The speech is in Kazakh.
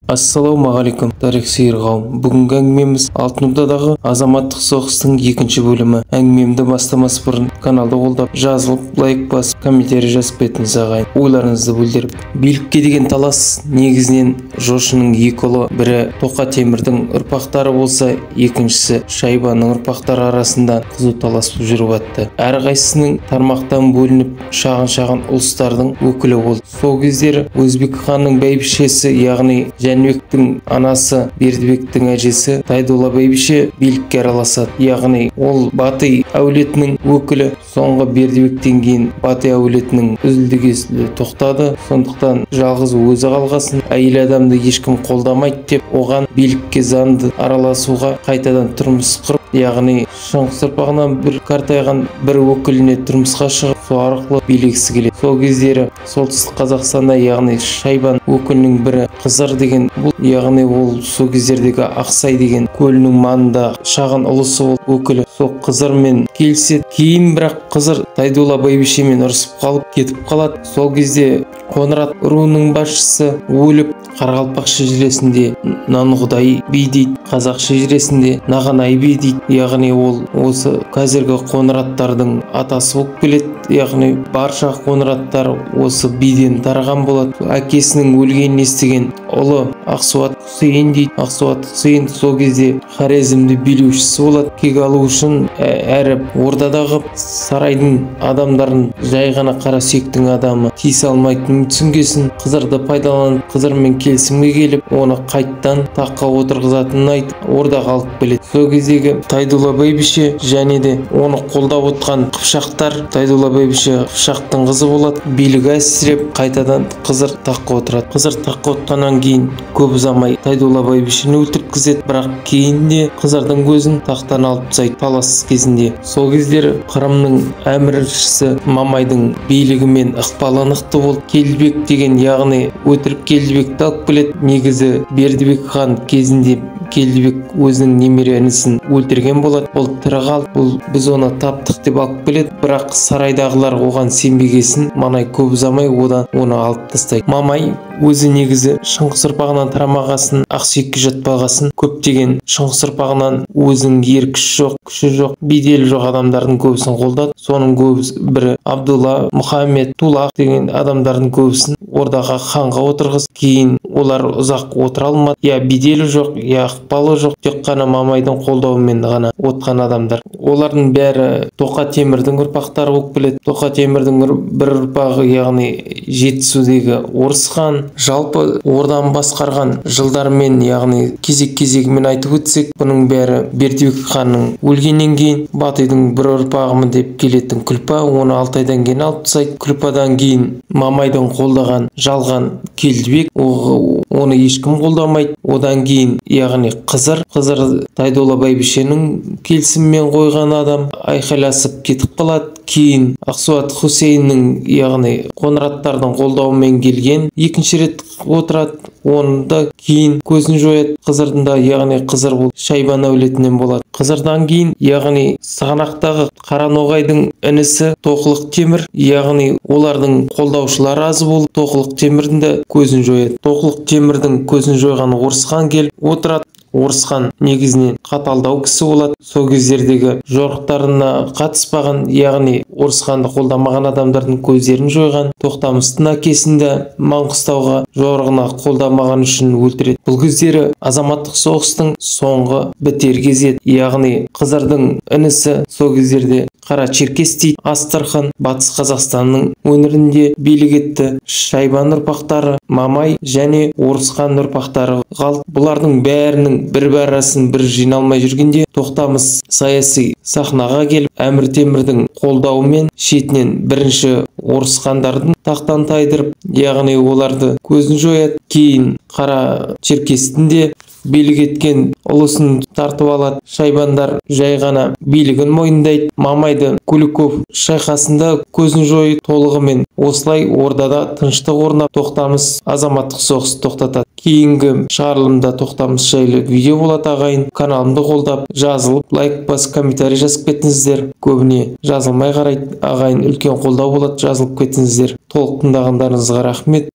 Ассалаумағалейкум, тарих сүйер қауым. Бүгінгі әңгімеміз Алтын Ордадағы азаматтық соғыстың екінші бөлімі. Әңгімемді бастамас бұрын каналды қолдап, жазылып, лайк басып, комментарий жазып кетіңіз ағайын. Ойларыңызды білдіріп. Билікке деген талас негізінен Жошының екі ұлы, бірі Тоқа Темірдің ұрпақтары болса, екіншісі Шайбанның ұрпақтары арасында қызу талас жүріп атты. Әрқайсысының тармақтан бөлініп, шағын-шағын ұлыстардың өкілі болды. Сол кездері Өзбек ханның бәйбішесі, яғни Жәнібектің анасы, Бердібектің әжесі Тайдула бәйбіше билікке араласады. Яғни ол Батый әулетінің өкілі. Соңғы Бердібектен кейін Батый әулетінің үзілді-кесілді тоқтады. Сондықтан жалғыз өзі қалғасын, әйел адамды ешкім қолдамайды деп, оған билікке заңды араласуға қайтадан тұрмыс құрып, яғни Шыңғыс ұрпағынан бір қартайған бір өкіліне тұрмысқа шығып, сол арқылы билегісі келеді. Сол кездері Солтүстік Қазақстанда, яғни Шайбан өкілінің бірі Қызыр деген, бұл, яғни ол сол кездердегі Ақсай деген көлінің маңында шағын ұлысы ол өкілі, сол Қызырмен келіседі. Кейін бірақ Қызыр Тайдула бәйбішемен ұрысып қалып кетіп қалады. Сол кезде Қоңырат руының басшысы өліп, қарақалпақ шежіресінде Нанғұдай би дейді, қазақ шежіресінде Нағанай би дейді. Яғни ол осы қазіргі қоңыраттардың атасы болып келеді. Яғни барша қоңыраттар осы биден тараған болады. Әкесінің өлгенін естіген ұлы Ақсуат Хұсейін дейді. Ақсуат Хұсейін сол кезде Хорезмді билеушісі болады. Кек алу үшін әрі ордадағы сарайдың адамдарын жай ғана қара сүйектің адамы тиісе алмайтынын түсінгесін, Қызырды пайдаланып, Қызырмен келісімге келіп, оны қайттан таққа отырғызатынын айтып, ордаға алып келеді. Сол кездегі Тайдула бәйбіше және де оны қолдап отқан қыпшақтар, Тайдула бәйбіше қыпшақтың қызы болады, билігі әлсіреп, қайтадан Қызыр таққа отырады. Қызыр таққа отқаннан кейін көп ұзамай Тайдула бәйбішені өлтірткізеді, бірақ кейін де Қызырдың көзін тақтан алып тастайды талас кезінде. Сол кездері Қырымның әміршісі Мамайдың билігі мен ықпалы нықты болды. Келдібек деген, яғни өтірік Келдібекті алып келеді. Негізі Бердібек хан кезінде Келдібек өзінің немере інісін өлтірген болады. Ол тірі қалды, бұл біз оны таптық деп алып келеді. Бірақ сарайдағылар оған сенбегесін, Мамай көп ұзамай одан оны алып тастайды. Мамай өзі негізі Шыңғыс ұрпағынан тарамағасын, ақсүйекке жатпағасын, көптеген Шыңғыс ұрпағынан өзінің ер күші жоқ, күші жоқ, беделі жоқ адамдардың көбісін қолдады. Соның көбісі бірі Абдулла, Мұхаммед, Тулақ деген адамдардың көбісін ордаға ханға отырғыз. Кейін олар ұзақ отыра алмады. Я беделі жоқ, я ықпалы жоқ, тек қана Мамайдың қолдауымен ғана отқан адамдар. Олардың бәрі Тоқа Темірдің ұрпақтары болып келеді. Тоқа Темірдің бір ұрпағы, яғни Жетісудегі Орыс хан. Жалпы орданы басқарған жылдармен, яғни кезек-кезегімен айтып өтсек, бұның бәрі Бердібек ханның өлгеннен кейін Батыйдың бір ұрпағымын деп келетін Күлпа, оны 6 айдан кейін алып тастайды. Күлпадан кейін Мамайдың қолдаған жалған Келдібек, оны ешкім қолдамайды. Одан кейін, яғни Қызыр, Қызыр Тайдула бәйбішенің келісімімен қойған адам, айқайласып кетіп қалады. Кейін Ақсуат Хұсейіннің, яғни қоңыраттардың қолдауымен келген екінші рет отырады. Оны да кейін көзін жояды. Қызырдың да, яғни Қызыр бұл Шайбан әулетінен болады. Қызырдан кейін, яғни Сығанақтағы Қараноғайдың інісі Тоқылық Темір, яғни олардың қолдаушылары аз болып, Тоқылық Темірдің де көзін жояды. Тоқылық Темірдің көзін жойған Орыс хан келіп отырады. Орыс хан негізінен қаталдау кісі болады. Сол кездердегі жорықтарына қатыспаған, яғни Орыс ханды қолдамаған адамдардың көздерін жойған. Тоқтамыстың әкесін де Маңғыстауға жорығына қолдамаған үшін өлтіреді. Бұл кездері азаматтық соғыстың соңғы бітер кезі еді. Яғни Қызырдың інісі сол кездерде Қара Черкес дейді, Астрахань, Батыс Қазақстанның өңірінде билік етті. Шайбан ұрпақтары, Мамай және Орыс хан ұрпақтары қалды. Бұлардың бәрінің бір барасын бір жиналмай жүргенде Тоқтамыс саяси сахнаға келіп, Әмір Темірдің қолдауымен шетінен бірінші Орыс хандардың тақтан тайдырып, яғни оларды көзін жояды. Кейін Қара Черкестің де билік еткен ұлысын тартып алады. Шайбандар жай ғана билігін мойындайды. Мамайды Куликов шайқасында көзін жойып, толығымен осылай ордада тыныштық орнап, Тоқтамыс азаматтық соғысты тоқтатады. Кейінгі шығарылымда Тоқтамыс жайлы видео болады ағайын. Каналымды қолдап, жазылып, лайк басып, комментарий жазып кетіңіздер. Көбіне жазылмай қарайды ағайын, үлкен қолдау болады, жазылып кетіңіздер. Толық тыңдағандарыңызға рахмет.